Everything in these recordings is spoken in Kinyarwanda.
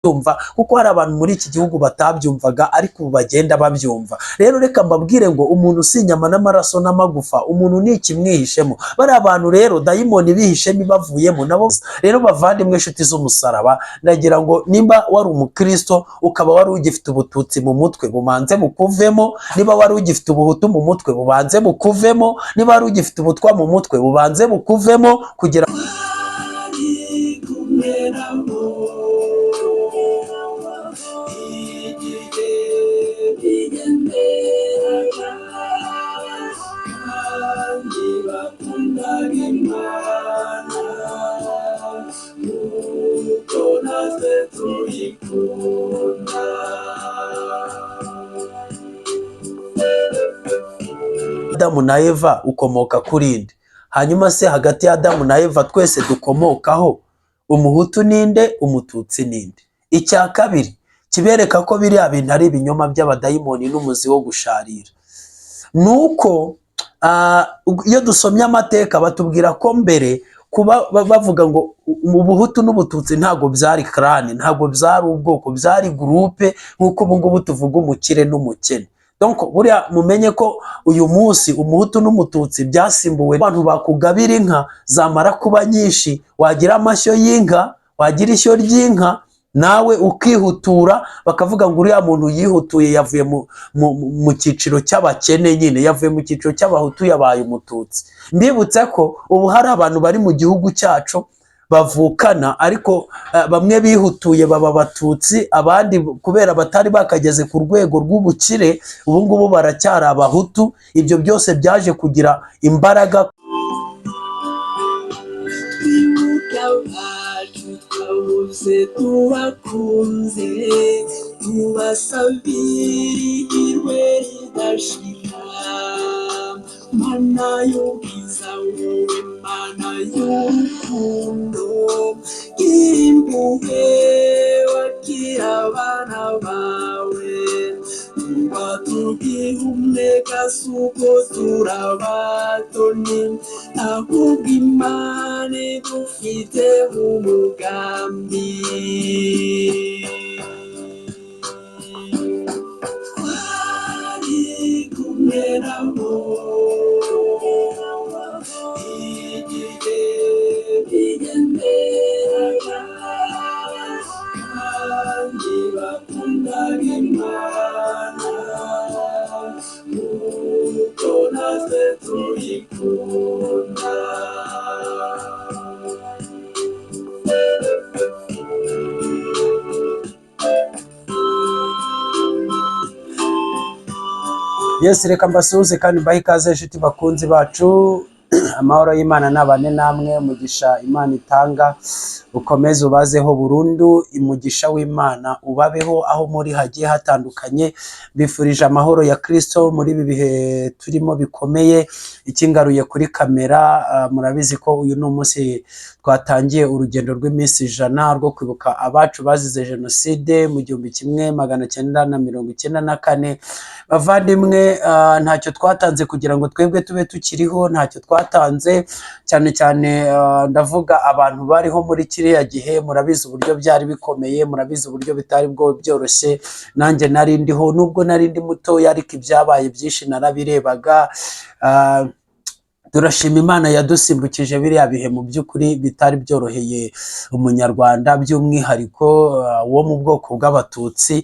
Kubyumva, kuko hari abantu muri iki gihugu batabyumvaga, ariko ubu bagenda babyumva. Rero reka mbabwire ngo umuntu si inyama n'amaraso n'amagufa, umuntu ni ikimwihishemo. Bariya bantu rero dayimoni bihishemo ibavuyemo nabo. Rero bavandimwe, inshuti z'umusaraba, ndagira ngo nimba wari umukristo ukaba wari ugifite ubututsi mu mutwe, bumanze bukuvemo. Niba wari ugifite ubuhutu mu mutwe, bubanze bukuvemo. Niba wari ugifite ubutwa mu mutwe, bubanze bukuvemo kugira Ari kumwe nabo igihe bigenderaga, kandi bakundaga Imana kuko natwe tuyikunda. Adamu na Eva ukomoka kuri nde? Hanyuma se hagati ya Adamu na Eva twese dukomokaho, umuhutu ninde, umututsi ninde? Icya kabiri kibereka ko biriya bintu ari ibinyoma by'abadayimoni n'umuzi wo gusharira ni uko iyo dusomye amateka batubwira ko mbere kuba bavuga ngo ubuhutu n'ubututsi ntabwo byari clan, ntabwo byari ubwoko, byari groupe, nk'uko ubu ngubu tuvuga umukire n'umukene. Donc buriya mumenye ko uyu munsi umuhutu n'umututsi byasimbuwe. Abantu bakugabira inka, zamara kuba nyinshi, wagira amashyo y'inka, wagira ishyo ry'inka, nawe ukihutura, bakavuga ngo uriya muntu yihutuye, yavuye mu cyiciro cy'abakene nyine, yavuye mu cyiciro cy'abahutu, yabaye umututsi. Mbibutse ko ubu hari abantu bari mu gihugu cyacu bavukana, ariko bamwe bihutuye baba abatutsi, abandi kubera batari bakageze ku rwego rw'ubukire ubu ngubu baracyari abahutu. Ibyo byose byaje kugira imbaraga. Twibuke abacu twabuze tubakunze, tubasabire ihirwe ridashira. Mana y'ubwiza, wowe Mana y'urukundo, gira impuhwe wakira abana bawe. Tuba tugihumeka si uko turabatoni, ahubwo Imana idufite umugambi. Twari kumwe nabo igihe bigenderaga, kandi bakundaga Imana kuko natwe tuyikunda. Yes, reka mbasuhuze kandi mbahe ikaze, inshuti bakunzi bacu. Amahoro y'Imana nabane namwe. Umugisha Imana itanga ukomeze ubazeho burundu. Umugisha w'Imana ubabeho aho muri hagiye hatandukanye. Mbifurije amahoro ya Kristo muri ibi bihe turimo bikomeye. Ikingaruye kuri kamera, murabizi ko uyu ni umunsi twatangiye urugendo rw'iminsi 100 rwo kwibuka abacu bazize jenoside mu 1994. Bavandimwe, ntacyo twatanze kugira ngo twebwe tube tukiriho, ntacyo twatanze. Cyane cyane ndavuga abantu bariho muri kiriya gihe. Murabizi uburyo byari bikomeye, murabizi uburyo bitari bwo byoroshye. Nanjye nari ndiho, nubwo nari ndi mutoya, ariko ibyabaye byinshi narabirebaga. Turashima Imana yadusimbukije biriya bihe mu by'ukuri bitari byoroheye umunyarwanda, by'umwihariko wo mu bwoko bw'abatutsi.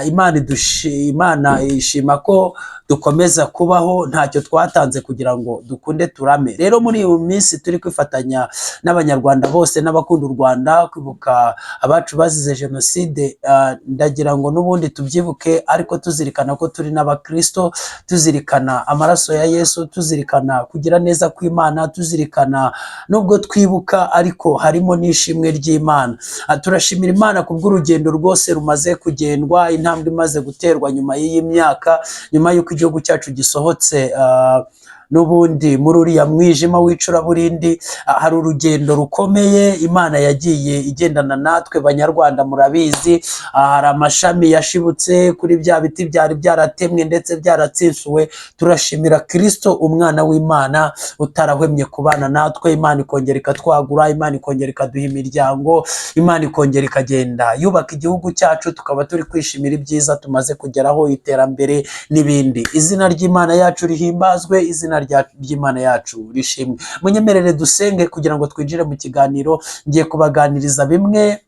Imana ishima ko dukomeza kubaho. Ntacyo twatanze kugira ngo dukunde turame. Rero muri iyi minsi turi kwifatanya n'abanyarwanda bose n'abakunda u Rwanda kwibuka abacu bazize jenoside. Ndagira ngo n'ubundi tubyibuke, ariko tuzirikana ko turi n'abakristo, tuzirikana amaraso ya Yesu, tuzirikana kugira neza kw'Imana, tuzirikana nubwo twibuka ariko harimo n'ishimwe ry'Imana. Turashimira Imana kubw'urugendo rwose rumaze kugendwa, intambwe imaze guterwa nyuma y'iyi myaka, nyuma y'uko igihugu cyacu gisohotse. N'ubundi muri uriya mwijima w'icuraburindi, hari urugendo rukomeye Imana yagiye igendana natwe. Banyarwanda, murabizi, hari amashami yashibutse kuri bya biti byari byaratemwe ndetse byaratsinsuwe. Turashimira Kristo, umwana w'Imana, utarahwemye kubana natwe. Imana ikongera ikatwagura, Imana ikongera ikaduha imiryango, Imana ikongera ikagenda yubaka igihugu cyacu, tukaba turi kwishimira ibyiza tumaze kugeraho, iterambere n'ibindi. Izina ry'Imana yacu rihimbazwe, izina ry'Imana yacu rishimwe. Munyemerere dusenge kugira ngo twinjire mu kiganiro. Ngiye kubaganiriza bimwe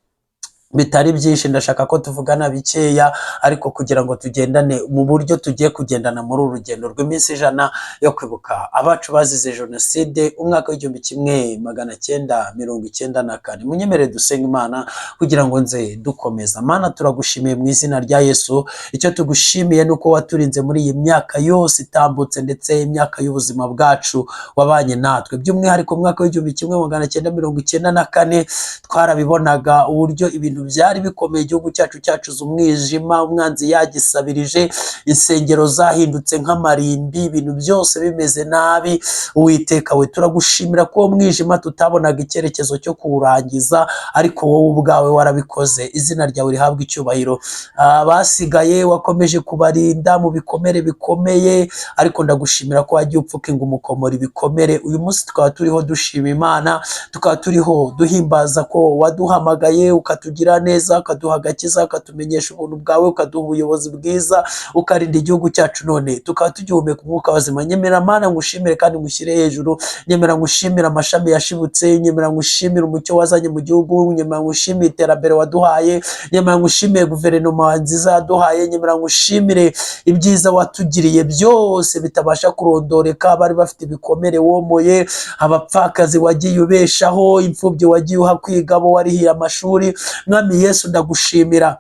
bitari byinshi, ndashaka ko tuvugana bikeya, ariko kugira ngo tugendane mu buryo tugiye kugendana muri uru rugendo rw'iminsi 100 yo kwibuka abacu bazize jenoside umwaka w'1994. Munyemerere dusenga Imana kugira ngo nze dukomeza. Mana, turagushimiye mu izina rya Yesu. Icyo tugushimiye ni uko waturinze muri iyi myaka yose itambutse, ndetse imyaka y'ubuzima bwacu wabanye natwe, by'umwihariko mu mwaka w'1994. Twarabibonaga uburyo ibintu byari bikomeye, igihugu cyacu cyacuze umwijima, umwanzi yagisabirije, insengero zahindutse nk'amarimbi, ibintu byose bimeze nabi. Uwiteka we, turagushimira ko uwo mwijima tutabonaga icyerekezo cyo kuwurangiza, ariko wowe ubwawe warabikoze. Izina ryawe rihabwa icyubahiro. Abasigaye wakomeje kubarinda mu bikomere bikomeye, ariko ndagushimira ko wagiye upfuka inguma ukomora ibikomere. Uyu munsi tukaba turiho dushima Imana, tukaba turiho duhimbaza ko waduhamagaye, ukatugira neza, ukaduha agakiza, ukatumenyesha ubuntu bwawe, ukaduha ubuyobozi bwiza, ukarinda igihugu cyacu, none tukaba tugihumeka umwuka wazima. Nyemera Mana ngushimire kandi ngushyire hejuru. Nyemera ngushimire amashami yashibutse, nyemera ngushimire umucyo wazanye mu gihugu, nyemera ngushimire iterambere waduhaye, nyemera ngushimire guverinoma nziza yaduhaye, nyemera ngushimire ibyiza watugiriye byose bitabasha kurondoreka. Bari bafite ibikomere womoye, abapfakazi wagiye ubeshaho, imfubyi wagiye uha kwiga, abo warihiye amashuri. Mwami Yesu, ndagushimira.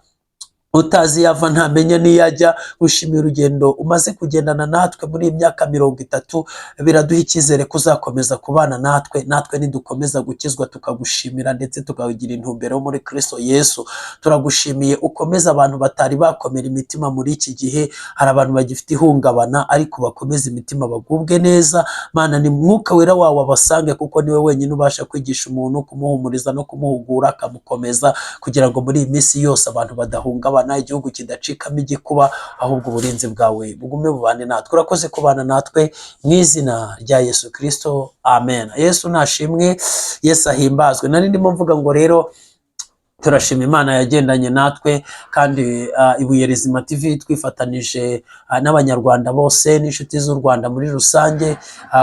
Utazi yava ntamenya n'iyo ajya. Gushimira urugendo umaze kugendana natwe muri iyi myaka 30, biraduha icyizere ko uzakomeza kubana natwe, natwe nidukomeza gukizwa, tukagushimira ndetse tukagira intumbero muri Kristo Yesu. Turagushimiye, ukomeze abantu batari bakomera imitima muri iki gihe. Hari abantu bagifite ihungabana, ariko bakomeze imitima, bagubwe neza. Mana, ni Mwuka Wera wawe abasange, kuko niwe wenyine ubasha kwigisha umuntu, kumuhumuriza no kumuhugura, akamukomeza, kugira ngo muri iyi minsi yose abantu badahungabana, igihugu kidacikamo igikuba, ahubwo uburinzi bwawe bugume bubane natwe. Urakoze kubana natwe mu izina rya Yesu Kristo, amen. Yesu nashimwe, Yesu ahimbazwe. Nari ndimo mvuga ngo rero turashima Imana yagendanye natwe, kandi Ibuye Rizima TV twifatanije n'Abanyarwanda bose n'inshuti z'u Rwanda muri rusange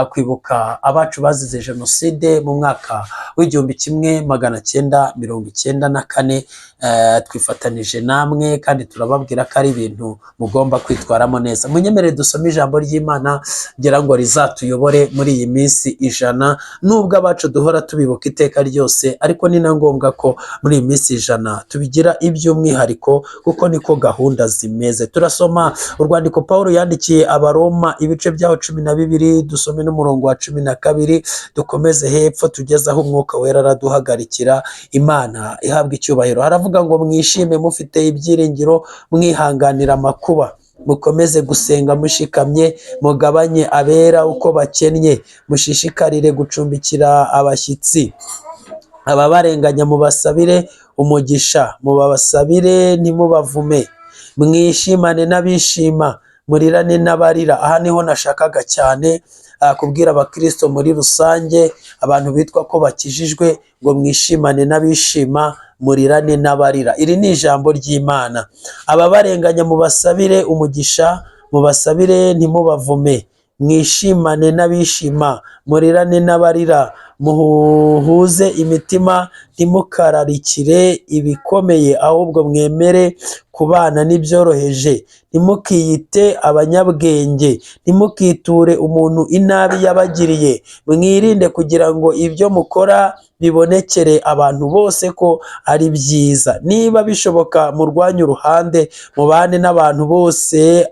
kwibuka abacu bazize jenoside mu mwaka w'1994. Twifatanije namwe kandi turababwira ko ari ibintu mugomba kwitwaramo neza. Munyemerere dusome ijambo ry'Imana ngira ngo rizatuyobore muri iyi minsi 100. Nubwo abacu duhora tubibuka iteka ryose, ariko ni na ngombwa ko muri iyi minsi 100 tubigira iby'umwihariko, kuko niko gahunda zimeze. Turasoma urwandiko Paul yandikiye Abaroma, ibice byaho 12, dusome n'umurongo wa 12, dukomeze hepfo tugeze aho Umwuka Wera araduhagarikira. Imana ihabwa icyubahiro. Haravuga ngo: "Mwishime mufite ibyiringiro, mwihanganira amakuba, mukomeze gusenga mushikamye, mugabanye abera uko bakennye, mushishikarire gucumbikira abashyitsi, ababarenganya mubasabire umugisha, mubasabire ntimubavume, mwishimane n'abishima, murirane n'abarira." Aha niho nashakaga cyane kubwira abakristo muri rusange, abantu bitwa ko bakijijwe, ngo mwishimane n'abishima, murirane n'abarira. Iri ni ijambo ry'Imana. "Ababarenganya mubasabire umugisha, mubasabire ntimubavume, mwishimane n'abishima, murirane n'abarira, muhuze imitima, ntimukararikire ibikomeye, ahubwo mwemere kubana n'ibyoroheje, ntimukiyite abanyabwenge, ntimukiture umuntu inabi yabagiriye, mwirinde kugira ngo ibyo mukora bibonekere abantu bose ko ari byiza. Niba bishoboka, murwanye uruhande, mubane n'abantu bose."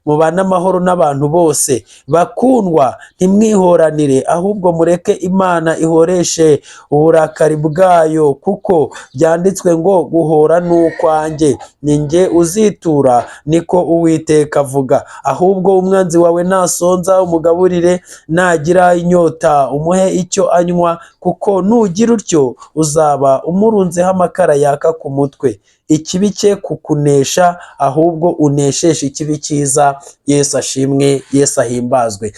Mubane amahoro n'abantu bose. Bakundwa, ntimwihoranire, ahubwo mureke Imana ihoreshe uburakari bwayo, kuko byanditswe ngo: "Guhora ni ukwanjye, ni jye uzitura, niko Uwiteka avuga." Ahubwo umwanzi wawe nasonza umugaburire, nagira inyota umuhe icyo anywa, kuko nugira utyo uzaba umurunzeho amakara yaka ku mutwe. Ikibi cye kukunesha, ahubwo unesheshe ikibi cyiza. Yesu ashimwe, Yesu ahimbazwe.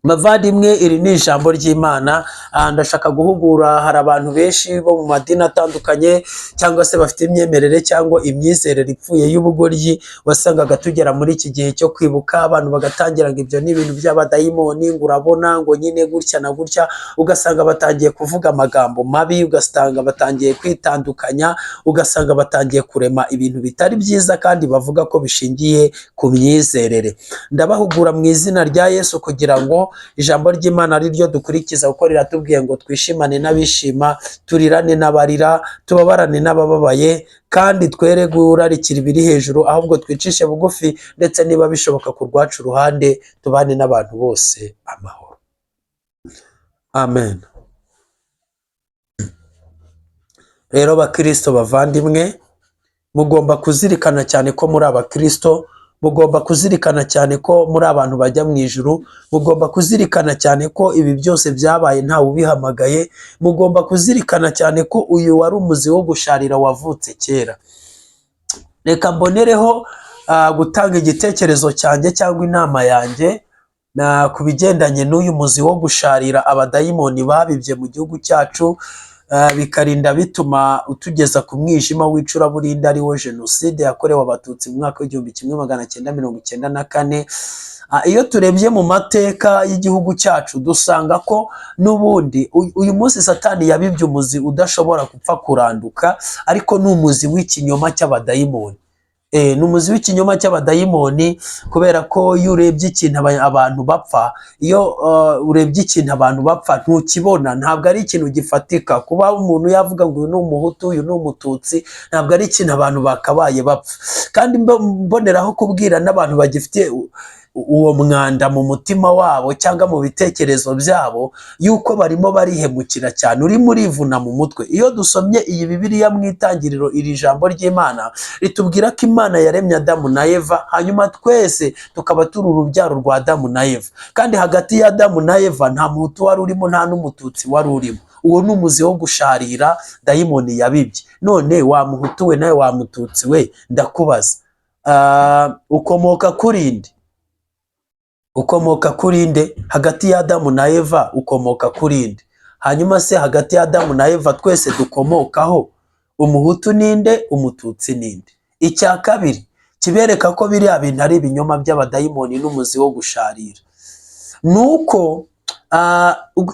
Bavandimwe, iri ni ijambo ry'Imana. Ndashaka guhugura, hari abantu benshi bo mu madini atandukanye cyangwa se bafite imyemerere cyangwa imyizerere ipfuye y'ubugoryi. Wasangaga tugera muri iki gihe cyo kwibuka, abantu bagatangira ngo ibyo ni ibintu by'abadayimoni, ngo urabona ngo nyine gutya na gutya, ugasanga batangiye kuvuga amagambo mabi, ugasanga batangiye kwitandukanya, ugasanga batangiye kurema ibintu bitari byiza kandi bavuga ko bishingiye ku myizerere. Ndabahugura mu izina rya Yesu kugira ngo ijambo ry'Imana ari ryo dukurikiza, kuko riratubwiye ngo twishimane n'abishima, turirane n'abarira, tubabarane n'abababaye, kandi twere kurarikira ibiri hejuru, ahubwo twicishe bugufi, ndetse niba bishoboka ku rwacu ruhande tubane n'abantu bose amahoro. Amen. Rero bakristo bavandimwe, mugomba kuzirikana cyane ko muri abakristo, mugomba kuzirikana cyane ko muri abantu bajya mu ijuru, mugomba kuzirikana cyane ko ibi byose byabaye ntawe ubihamagaye, mugomba kuzirikana cyane ko uyu wari umuzi wo gusharira wavutse kera. Reka mbonereho gutanga igitekerezo cyanjye cyangwa inama yanjye na ku bigendanye n'uyu muzi wo gusharira abadayimoni babibye mu gihugu cyacu, bikarinda bituma utugeza ku mwijima w'icuraburindi, ariwo jenoside yakorewe Abatutsi mu mwaka w'1994. Iyo turebye mu mateka y'igihugu cyacu, dusanga ko n'ubundi uyu munsi Satani yabibye umuzi udashobora gupfa kuranduka, ariko ni umuzi w'ikinyoma cy'abadayimoni. Ni umuzi w'ikinyoma cy'abadayimoni, kubera ko iyo urebye ikintu abantu bapfa, iyo urebye ikintu abantu bapfa ntukibona, ntabwo ari ikintu gifatika. Kuba umuntu yavuga ngo uyu ni Umuhutu, uyu ni Umututsi, ntabwo ari ikintu abantu bakabaye bapfa. Kandi mboneraho kubwira n'abantu bagifite uwo mwanda mu mutima wabo cyangwa mu bitekerezo byabo, yuko barimo barihemukira cyane, urimo urivuna mu mutwe. Iyo dusomye iyi Bibiliya mu Itangiriro, iri jambo ry'Imana ritubwira ko Imana yaremye Adamu na Eva, hanyuma twese tukaba turi urubyaro rwa Adamu na Eva, kandi hagati ya Adamu na Eva nta Muhutu wari urimo, nta n'Umututsi wari urimo. Uwo ni umuzi wo gusharira dayimoni yabibye. None wa Muhutu we nawe wa Mututsi we, ndakubaza, ukomoka kuri nde? Ukomoka kuri nde? Hagati ya Adamu na Eva ukomoka kuri nde? Hanyuma se hagati ya Adamu na Eva twese dukomokaho, Umuhutu ninde, Umututsi ninde? Icya kabiri kibereka ko biriya bintu ari ibinyoma by'abadayimoni n'umuzi wo gusharira, ni uko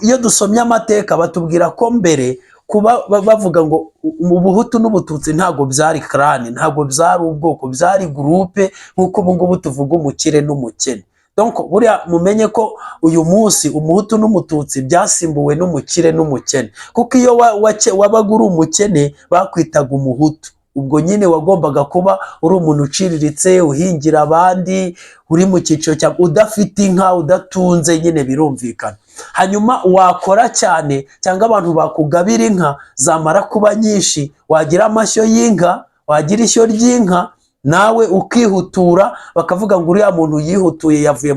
iyo dusomye amateka batubwira ko mbere kuba bavuga ngo Ubuhutu n'Ubututsi ntabwo byari clan, ntabwo byari ubwoko, byari groupe, nk'uko ubu ngubu tuvuga umukire n'umukene. Donc buriya mumenye ko uyu munsi Umuhutu n'Umututsi byasimbuwe n'umukire n'umukene, kuko iyo wabaga uri umukene bakwitaga Umuhutu. Ubwo nyine wagombaga kuba uri umuntu uciriritse, uhingira abandi, uri mu cyiciro cya udafite inka, udatunze nyine, birumvikana. Hanyuma wakora cyane cyangwa abantu bakugabira inka, zamara kuba nyinshi, wagira amashyo y'inka, wagira ishyo ry'inka, nawe ukihutura, bakavuga ngo uriya muntu yihutuye, yavuye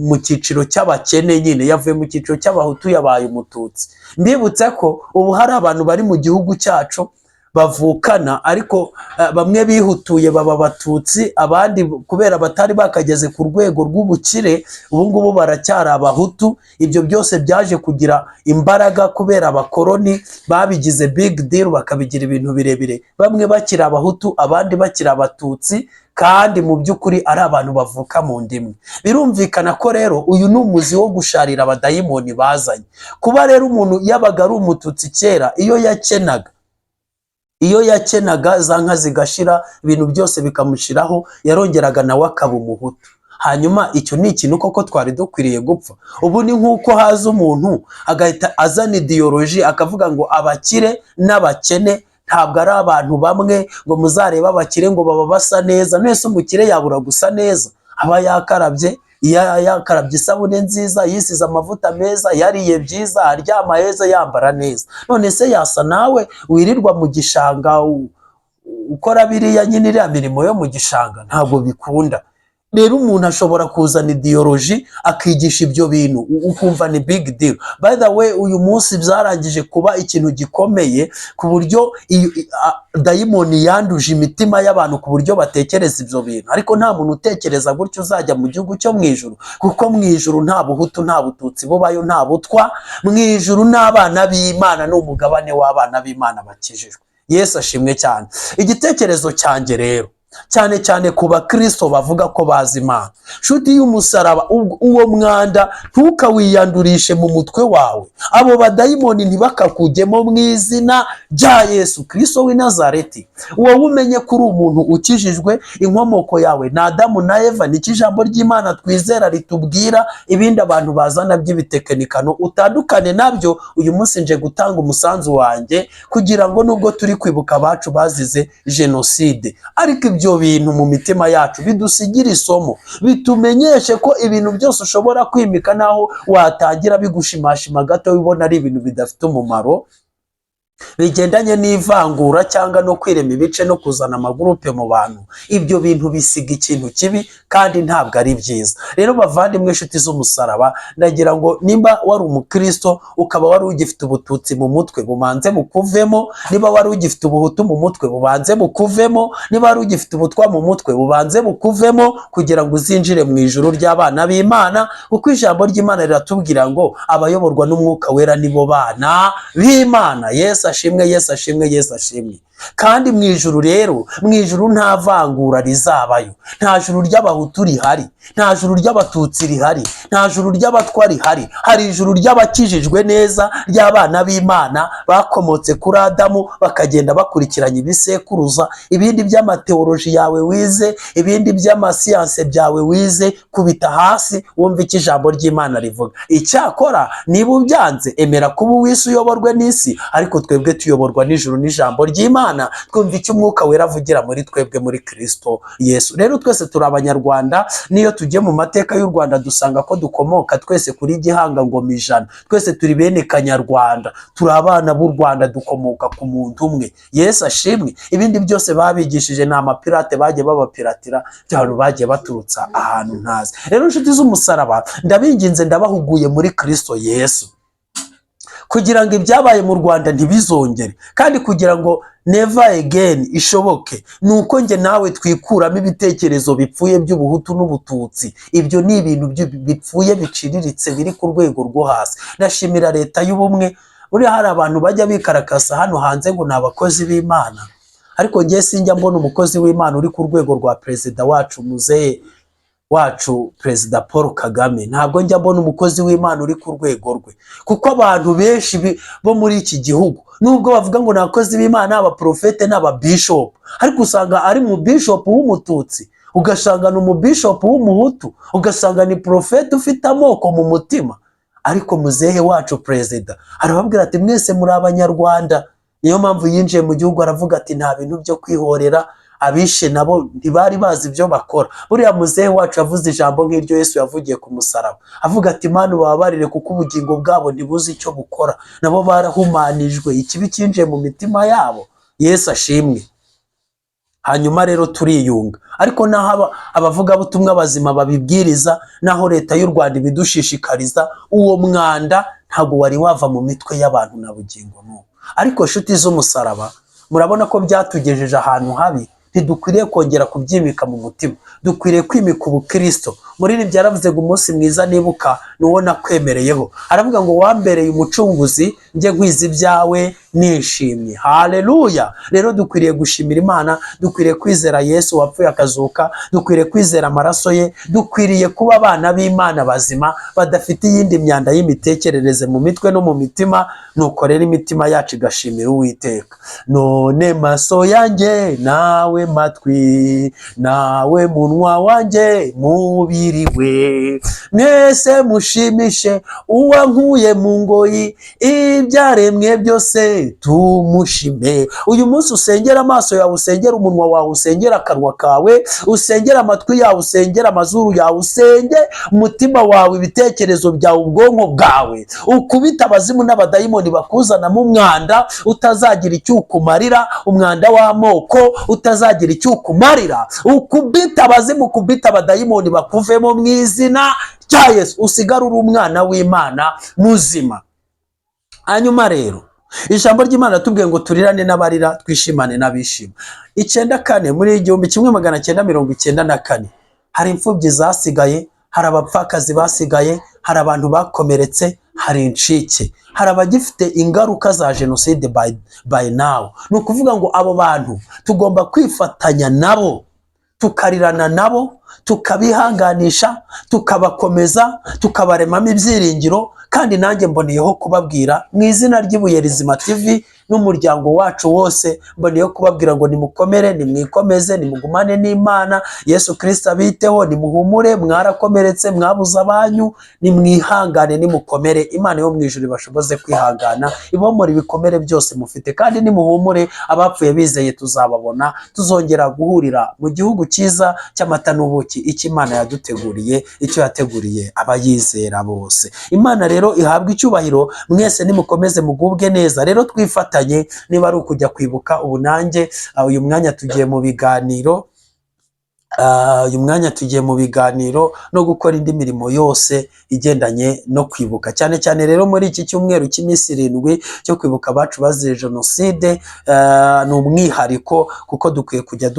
mu cyiciro cy'abakene nyine, yavuye mu cyiciro cy'Abahutu, yabaye Umututsi. Mbibutse ko ubu hari abantu bari mu gihugu cyacu bavukana, ariko bamwe bihutuye baba Abatutsi, abandi kubera batari bakageze ku rwego rw'ubukire ubu ngubu baracyari Abahutu. Ibyo byose byaje kugira imbaraga kubera abakoroni babigize big deal, bakabigira ibintu birebire, bamwe bakiri Abahutu, abandi bakiri Abatutsi, kandi mu by'ukuri ari abantu bavuka mu ndimwe. Birumvikana ko rero uyu ni umuzi wo gusharira abadayimoni bazanye. Kuba rero umuntu yabaga ari Umututsi kera, iyo yakenaga za nka zigashira, ibintu byose bikamushiraho, yarongeraga nawe akaba Umuhutu. Hanyuma icyo ni ikintu koko twari dukwiriye gupfa? Ubu ni nk'uko haza umuntu agahita azana idéologie, akavuga ngo abakire n'abakene Ntabwo ari abantu bamwe ngo muzarebe abakire ngo baba basa neza. Mwese umukire yabura gusa neza? Aba yakarabye, iyo yakarabye isabune nziza, yisize amavuta meza, yariye byiza, aryama heza, yambara neza. None se yasa nawe wirirwa mu gishanga ukora biriya nyine, iriya mirimo yo mu gishanga? Ntabwo bikunda. Rero umuntu ashobora kuzana idéologie akigisha ibyo bintu, ukumva ni big deal. By the way, uyu munsi byarangije kuba ikintu gikomeye ku buryo dayimoni yanduje imitima y'abantu ku buryo batekereza ibyo bintu. Ariko nta muntu utekereza gutyo uzajya mu gihugu cyo mu ijuru, kuko mu ijuru nta buhutu, nta bututsi bubayo, nta butwa. Mu ijuru n'abana b'Imana, ni umugabane w'abana b'Imana bakijijwe. Yesu ashimwe cyane. Igitekerezo cyanjye rero, cyane cyane ku bakristo bavuga ko bazi Imana, nshuti y'umusaraba, uwo mwanda ntukawiyandurishe mu mutwe wawe. Abo badayimoni ntibakakujyemo mu izina rya Yesu Kristo w'i Nazareti. Wowe umenye ko uri umuntu ukijijwe, inkomoko yawe ni Adamu na Eva, nicyo ijambo ry'Imana twizera ritubwira. Ibindi abantu bazana by'ibitekenikano utandukane nabyo. Uyu munsi nje gutanga umusanzu wanjye kugira ngo nubwo turi kwibuka abacu bazize jenoside, ariko ibyo bintu mu mitima yacu bidusigire isomo, bitumenyeshe ko ibintu byose ushobora kwimika, naho watangira bigushimashima gato, ubona ari ibintu bidafite umumaro, bigendanye n'ivangura cyangwa no kwirema ibice no kuzana amagurupe mu bantu, ibyo bintu bisiga ikintu kibi kandi ntabwo ari byiza. Rero bavandimwe, inshuti z'umusaraba, ndagira ngo nimba wari umukristo ukaba wari ugifite ubututsi mu mutwe, bumanze bukuvemo. Niba wari ugifite ubuhutu mu mutwe, bubanze bukuvemo. Niba wari ugifite ubutwa mu mutwe, bubanze bukuvemo, kugira ngo uzinjire mu ijuru ry'abana b'Imana, kuko ijambo ry'Imana riratubwira ngo abayoborwa n'Umwuka Wera nibo bana b'Imana. Yesu ashimwe, Yesu ashimwe, Yesu ashimwe. Kandi mu ijuru rero, mu ijuru nta vangura rizabayo. Nta juru ry'abahutu rihari, nta juru ry'abatutsi rihari, nta juru ry'abatwa rihari. Hari ijuru ry'abakijijwe neza, ry'abana b'Imana bakomotse kuri Adamu, bakagenda bakurikiranya ibisekuruza. Ibindi by'amathéologie yawe wize, ibindi by'amasiyanse byawe wize, kubita hasi wumve icyo ijambo ry'Imana rivuga. Icyakora niba ubyanze, emera kuba uw'isi uyoborwe n'isi, ariko twebwe tuyoborwa n'ijuru n'ijambo ry'Imana. Twumva icyo Umwuka Wera avugira muri twebwe muri Kristo Yesu. Rero twese turi Abanyarwanda. Niyo tugiye mu mateka y'u Rwanda, dusanga ko dukomoka twese kuri Gihanga ngoma ijana. Twese turi bene Kanyarwanda, turi abana b'u Rwanda, dukomoka ku muntu umwe. Yesu ashimwe. Ibindi byose babigishije ni amapirate bagiye babapiratira, by'abantu bagiye baturutsa ahantu ntazi. Rero inshuti z'umusaraba, ndabinginze, ndabahuguye muri Kristo Yesu, kugira ngo ibyabaye mu Rwanda ntibizongere, kandi kugira ngo never again ishoboke, ni uko njye nawe twikuramo ibitekerezo bipfuye by'ubuhutu n'ubututsi. Ibyo ni ibintu bipfuye, biciriritse, biri ku rwego rwo hasi. Ndashimira Leta y'Ubumwe. Buriya hari abantu bajya bikarakasa hano hanze ngo ni abakozi b'Imana, ariko njye sinjya mbona umukozi w'Imana uri ku rwego rwa perezida wacu, muzehe wacu Perezida Paul Kagame. Ntabwo njya mbona umukozi w'Imana uri ku rwego rwe, kuko abantu benshi bo muri iki gihugu, nubwo bavuga ngo ni abakozi b'Imana, abaprofete n'ababishopu, ariko usanga ari mu bishopu w'umututsi, ugasanga ni umubishopu w'umuhutu, ugasanga ni porofete ufite amoko mu mutima. Ariko muzehe wacu perezida arababwira ati: "Mwese muri Abanyarwanda." Niyo mpamvu yinjiye mu gihugu aravuga ati: "Nta bintu byo kwihorera." Abishe nabo ntibari bazi ibyo bakora. Buriya muzehe wacu yavuze ijambo nk'iryo Yesu yavugiye ku musaraba, avuga ati: "Mana, ubabarire, kuko ubugingo bwabo ntibuzi icyo bukora." Nabo barahumanijwe, ikibi cyinjiye mu mitima yabo. Yesu ashimwe. Hanyuma rero turiyunga, ariko naho abavugabutumwa bazima babibwiriza, naho Leta y'u Rwanda ibidushishikariza, uwo mwanda ntabwo wari wava mu mitwe y'abantu na bugingo n'ubu. Ariko nshuti z'umusaraba, murabona ko byatugejeje ahantu habi. Ntidukwiriye kongera kubyimika mu mutima, dukwiriye kwimika ubukristo. Muri ibi byaravuze ngo: "Umunsi mwiza nibuka ni uwo nakwemereyeho." Aravuga ngo: "Wambereye umucunguzi, njye nkwiza ibyawe nishimye." Haleluya! Rero dukwiriye gushimira Imana, dukwiriye kwizera Yesu wapfuye akazuka, dukwiriye kwizera amaraso ye, dukwiriye kuba abana b'Imana bazima badafite iyindi myanda y'imitekerereze mu mitwe no mu mitima. Nuko rero imitima yacu igashimira Uwiteka. None maso yanjye, nawe matwi, nawe munwa wanjye, mubimenye. Ndahiriwe, mwese mushimishe uwankuye mu ngoyi, ibyaremwe byose tumushime. Uyu munsi usengera amaso yawe, usengera umunwa wawe, usengera akanwa kawe, usengera amatwi yawe, usengera amazuru yawe, usenge umutima wawe, ibitekerezo byawe, ubwonko bwawe, ukubite abazimu n'abadayimoni bakuzanamo umwanda utazagira icyo ukumarira, umwanda w'amoko utazagira icyo ukumarira. Ukubite abazimu, ukubite abadayimoni, bakuvemo mu izina rya Yesu, usigare uri umwana w'Imana muzima. Hanyuma rero ijambo ry'Imana tubwiye ngo turirane n'abarira, twishimane n'abishima. 94, muri 1994, hari imfubyi zasigaye, hari abapfakazi basigaye, hari abantu bakomeretse, hari incike, hari abagifite ingaruka za jenoside by now. Ni ukuvuga ngo abo bantu tugomba kwifatanya nabo, tukarirana nabo, tukabihanganisha, tukabakomeza, tukabaremamo ibyiringiro. Kandi nanjye mboneyeho kubabwira mu izina ry'Ibuye Rizima TV n'umuryango wacu wose, mboneyeho kubabwira ngo nimukomere, nimwikomeze, nimugumane n'Imana. Yesu Kirisita abiteho. Nimuhumure, mwarakomeretse, mwabuze abanyu, nimwihangane, nimukomere. Imana yo mu ijuru ibashoboze kwihangana, ibomora ibikomere byose mufite. Kandi nimuhumure, abapfuye bizeye tuzababona, tuzongera guhurira mu gihugu cyiza cy'amata n'ubuki, icyo Imana yaduteguriye, icyo yateguriye abayizera bose. Imana rero ihabwa icyubahiro. Mwese nimukomeze mugubwe neza. Rero twifatanye, niba ari ukujya kwibuka, ubu nanjye uyu mwanya tugiye mu biganiro, uyu mwanya tugiye mu biganiro no gukora indi mirimo yose igendanye no kwibuka, cyane cyane rero muri iki cyumweru cy'iminsi 7 cyo kwibuka abacu bazize jenoside. Ni umwihariko kuko dukwiye kujya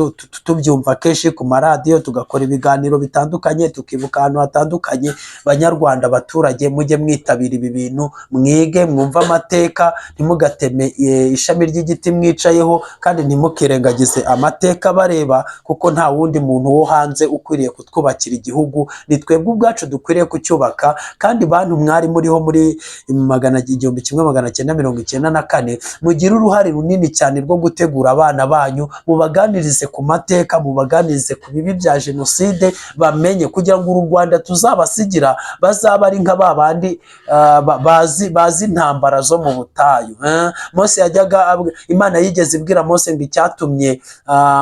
tubyumva kenshi ku maradiyo, tugakora ibiganiro bitandukanye, tukibuka ahantu hatandukanye. Banyarwanda, abaturage, mujye mwitabira ibi bintu, mwige, mwumve amateka, ntimugateme ishami ry'igiti mwicayeho, kandi ntimukirengagize amateka bareba, kuko nta wundi muntu wo hanze ukwiriye kutwubakira igihugu, ni twebwe ubwacu dukwiriye kucyubaka. Kandi bantu mwari muriho muri 1994, mugire uruhare runini cyane rwo gutegura abana banyu, mubaganirize ku mateka, mubaganirize ku bibi bya jenoside, bamenye, kugira ngo uru Rwanda tuzabasigira bazaba ari nka ba bandi bazi intambara zo mu butayu. Mose yajyaga Imana yigeze ibwira Mose ngo icyatumye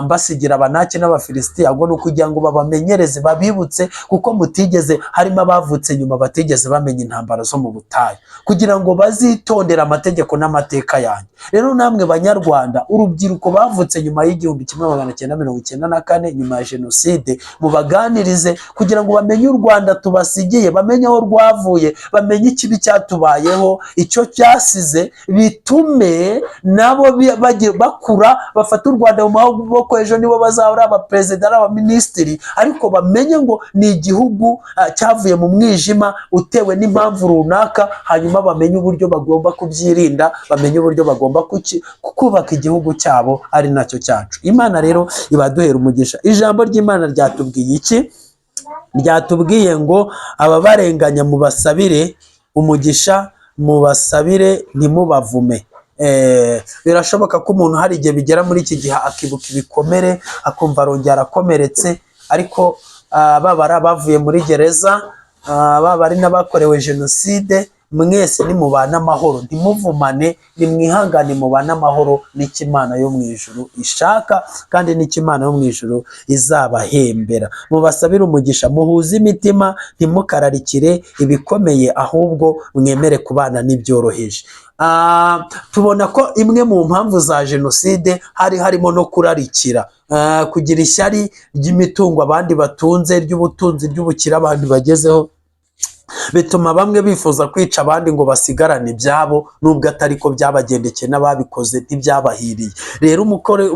mbasigira Abanaki n'Abafilisitiya ngo ni ukugira ngo babamenyereze, babibutse, kuko mutigeze, harimo abavutse nyuma batigeze bamenya intambara zo mu butayu, kugira ngo bazitondere amategeko n'amateka yanjye. Rero namwe Banyarwanda, urubyiruko bavutse nyuma y'1994, nyuma ya jenoside, mubaganirize kugira ngo bamenye u Rwanda tubasigiye, bamenye aho rwavuye, bamenye ikibi cyatubayeho, icyo cyasize, bitume nabo bakura bafata u Rwanda mu maboko. Ejo nibo bazaba ari abaperezida, ari abaminisitiri, ariko bamenye ngo ni igihugu cyavuye mu mwijima utewe n'impamvu runaka, hanyuma bamenye uburyo bagomba kubyirinda, bamenye uburyo bagomba kubaka igihugu cyabo ari nacyo cyacu. Imana rero ibaduhera umugisha. Ijambo ry'Imana ryatubwiye iki? Ryatubwiye ngo ababarenganya mubasabire umugisha, mubasabire, ntimubavume. Birashoboka ko umuntu hari igihe bigera muri iki gihe akibuka ibikomere, akumva arongera arakomeretse, ariko baba ari abavuye muri gereza, baba ari n'abakorewe jenoside, mwese nimubane amahoro, ntimuvumane, nimwihangane, mubane amahoro. N'icyo Imana yo mu ijuru ishaka kandi n'icyo Imana yo mu ijuru izabahembera. Mubasabire umugisha, muhuze imitima, ntimukararikire ibikomeye, ahubwo mwemere kubana n'ibyoroheje. Tubona ko imwe mu mpamvu za jenoside hari harimo no kurarikira, kugira ishyari ry'imitungo abandi batunze, ry'ubutunzi, ry'ubukire abandi bagezeho, bituma bamwe bifuza kwica abandi ngo basigarane ibyabo, nubwo atari ko byabagendekeye, n'ababikoze ntibyabahiriye. Rero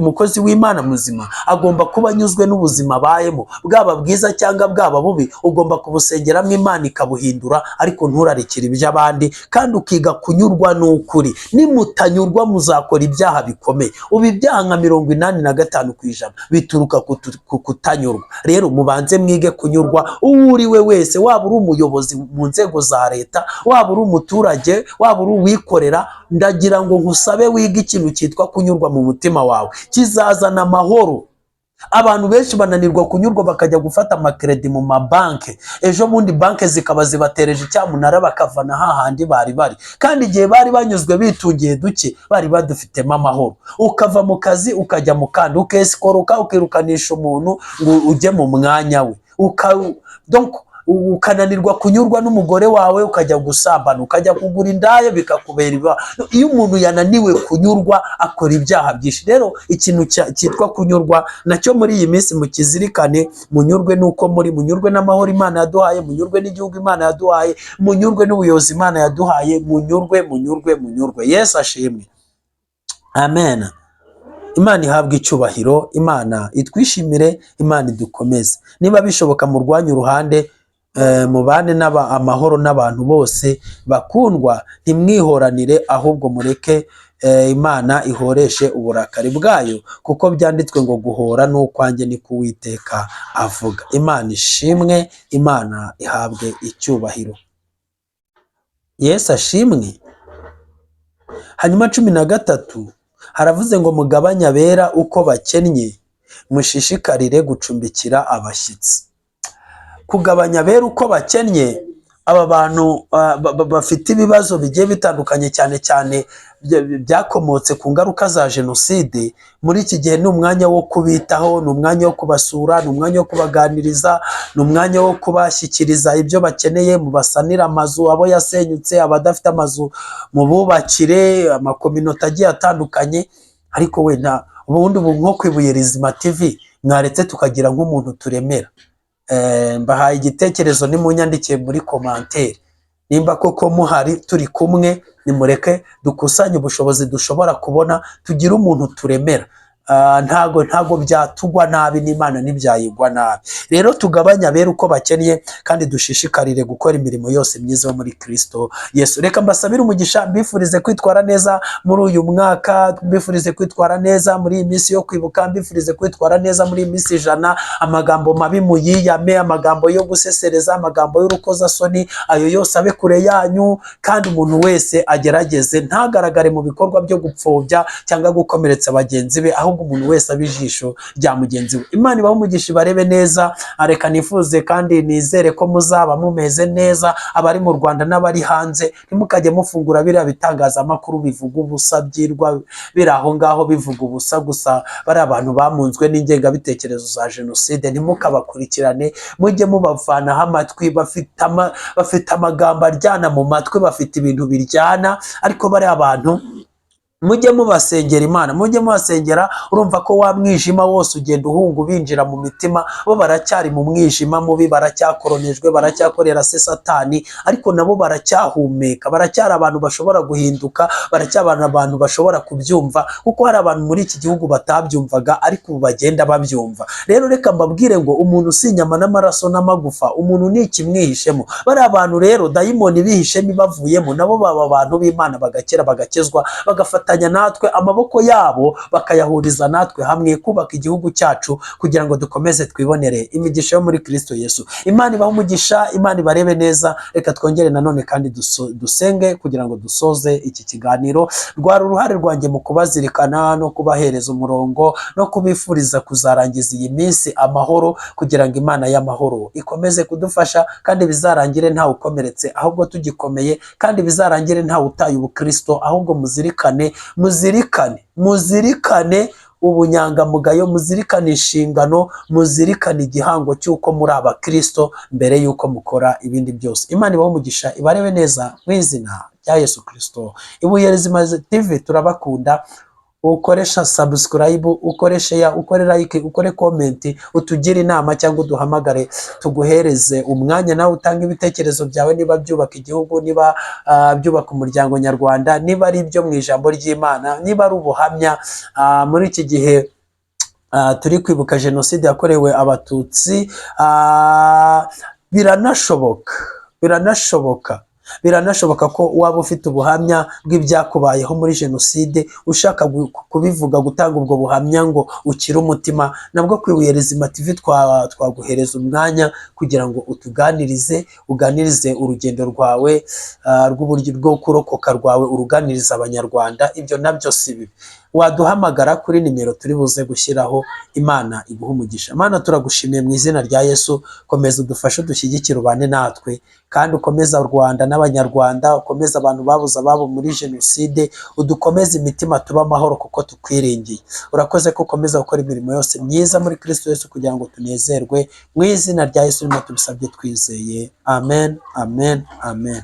umukozi w'Imana muzima agomba kuba anyuzwe n'ubuzima abayemo, bwaba bwiza cyangwa bwaba bubi, ugomba kubusengeramo Imana ikabuhindura, ariko nturarikire iby'abandi, kandi ukiga kunyurwa n'ukuri. Nimutanyurwa muzakora ibyaha bikomeye. Ubu ibyaha nka 85% bituruka ku kutanyurwa. Rero mubanze mwige kunyurwa, uwo uri we wese, waba uri umuyobozi mu nzego za leta, waba uri umuturage, waba uri uwikorera, ndagira ngo nkusabe wige ikintu cyitwa kunyurwa mu mutima wawe, kizazana amahoro. Abantu benshi bananirwa kunyurwa, bakajya gufata amakredi mu mabanki, ejo bundi banki zikaba zibatereje icyamunara, bakavana hahandi bari bari, kandi igihe bari banyuzwe bitungiye duke bari badufitemo amahoro. Ukava mu kazi ukajya mu kandi, ukesikoroka, ukirukanisha umuntu ngo ujye mu mwanya we, donc ukananirwa kunyurwa n'umugore wawe, ukajya gusambana, ukajya kugura indaya, bikakubera Iyo umuntu yananiwe kunyurwa akora ibyaha byinshi. Rero ikintu cyitwa kunyurwa nacyo muri iyi minsi mukizirikane. Munyurwe n'uko muri, munyurwe n'amahoro Imana yaduhaye, munyurwe n'igihugu Imana yaduhaye, munyurwe n'ubuyobozi Imana yaduhaye. Munyurwe, munyurwe, munyurwe. Yesu ashimwe, amen. Imana ihabwe icyubahiro, Imana itwishimire, Imana idukomeze. Niba bishoboka murwanye uruhande, mubane n'aba amahoro n'abantu bose. Bakundwa, ntimwihoranire, ahubwo mureke Imana ihoreshe uburakari bwayo, kuko byanditswe ngo: "Guhora n'ukwanjye, ni kuwiteka avuga." Imana ishimwe, Imana ihabwe icyubahiro. Yesu ashimwe. Hanyuma 13 haravuze ngo: "Mugabanye abera uko bakennye, mushishikarire gucumbikira abashyitsi." Kugabanya abera uko bakennye, aba bantu bafite ibibazo bigiye bitandukanye, cyane cyane byakomotse ku ngaruka za jenoside, muri iki gihe ni umwanya wo kubitaho, ni umwanya wo kubasura, ni umwanya wo kubaganiriza, ni umwanya wo kubashyikiriza ibyo bakeneye. Mubasanire amazu abo yasenyutse, abadafite amazu mububakire, amakominote agiye atandukanye. Ariko wenda ubundi ubu nko ku Ibuye Rizima TV mwaretse tukagira nk'umuntu turemera. Mbahaye igitekerezo, nimunyandikiye muri commentaire nimba koko muhari turi kumwe. Nimureke dukusanye ubushobozi dushobora kubona, tugire umuntu turemera. Ntago byatugwa nabi, n'Imana ntibyayigwa nabi. Rero tugabanye abera uko bakennye, kandi dushishikarire gukora imirimo yose myiza yo muri Kristo Yesu. Reka mbasabire umugisha, mbifurize kwitwara neza muri uyu mwaka, mbifurize kwitwara neza muri iyi minsi yo kwibuka, mbifurize kwitwara neza muri iyi minsi 100. Amagambo mabi muyiyame, amagambo yo gusesereza, amagambo y'urukozasoni, ayo yose abe kure yanyu. Kandi umuntu wese agerageze ntagaragare mu bikorwa byo gupfobya cyangwa gukomeretsa bagenzi be, ahubwo umuntu wese abe ijisho rya mugenzi we. Imana ibahe umugisha, ibarebe neza. Reka nifuze kandi nizere ko muzaba mumeze neza, abari mu Rwanda n'abari hanze. Ntimukajye mufungura biriya bitangazamakuru bivuga ubusa, byirwa biri aho ngaho bivuga ubusa gusa. Bari abantu bamunzwe n'ingengabitekerezo za jenoside, ntimukabakurikirane, mujye mubavanaho amatwi. Bafite amagambo aryana mu matwi, bafite ibintu biryana. Ariko bariya abantu mujye mubasengera Imana, mujye mubasengera. Urumva ko wa mwijima wose ugenda uhunga ubinjira mu mitima. Bo baracyari mu mwijima mubi, baracyakoronejwe, baracyakorera se Satani, ariko nabo baracyahumeka, baracyari abantu bashobora guhinduka, baracyari abantu bashobora kubyumva, kuko hari abantu muri iki gihugu batabyumvaga ariko ubu bagenda babyumva. Rero reka mbabwire ngo umuntu si inyama n'amaraso n'amagufa, umuntu ni ikimwihishemo. Bariya abantu rero dayimoni bihishemo ibavuyemo, nabo baba abantu b'Imana, bagakira, bagakizwa, bagafatanya natwe, amaboko yabo bakayahuriza natwe hamwe kubaka igihugu cyacu, kugira ngo dukomeze twibonere imigisha yo muri Kristo Yesu. Imana ibahe umugisha, Imana ibarebe neza. Reka twongere nanone kandi dusenge kugira ngo dusoze iki kiganiro. Rwari uruhare rwanjye mu kubazirikana no kubahereza umurongo no kubifuriza kuzarangiza iyi minsi amahoro, kugira ngo Imana y'amahoro ikomeze kudufasha, kandi bizarangire ntawe ukomeretse ahubwo tugikomeye, kandi bizarangire ntawe utaye ubukristo. Ahubwo muzirikane, muzirikane, muzirikane ubunyangamugayo, muzirikane inshingano, muzirikane igihango cy'uko muri abakristo mbere y'uko mukora ibindi byose. Imana ibahe umugisha, ibarebe neza mu izina rya Yesu Kristo. Ibuye Rizima TV turabakunda. Ukoresha subscribe, ukore share, ukore like, ukore comment, utugire inama cyangwa uduhamagare tuguhereze umwanya nawe utanga ibitekerezo byawe, niba byubaka igihugu, niba byubaka umuryango nyarwanda, niba ari ibyo mu ijambo ry'Imana, niba ari ubuhamya. Muri iki gihe turi kwibuka jenoside yakorewe Abatutsi, biranashoboka, biranashoboka, biranashoboka ko waba ufite ubuhamya bw'ibyakubayeho muri jenoside, ushaka kubivuga, gutanga ubwo buhamya ngo ukire umutima. Nabwo ku Ibuye Rizima TV twaguhereza umwanya kugira ngo utuganirize, uganirize urugendo rwawe rw'uburyo bwo kurokoka rwawe, uruganiriza Abanyarwanda. Ibyo nabyo si bibi. Waduhamagara kuri nimero turi buze gushyiraho. Imana iguha umugisha. Imana, turagushimiye mu izina rya Yesu. Komeza udufashe, udushyigikire, ubane natwe, kandi ukomeze u Rwanda n'Abanyarwanda, ukomeze abantu babuze ababo muri jenoside, udukomeze imitima, tube amahoro kuko tukwiringiye. Urakoze ko ukomeza gukora imirimo yose myiza muri Kristo Yesu kugira ngo tunezerwe. Mu izina rya Yesu nimo tubisabye twizeye. Amen, amen, amen.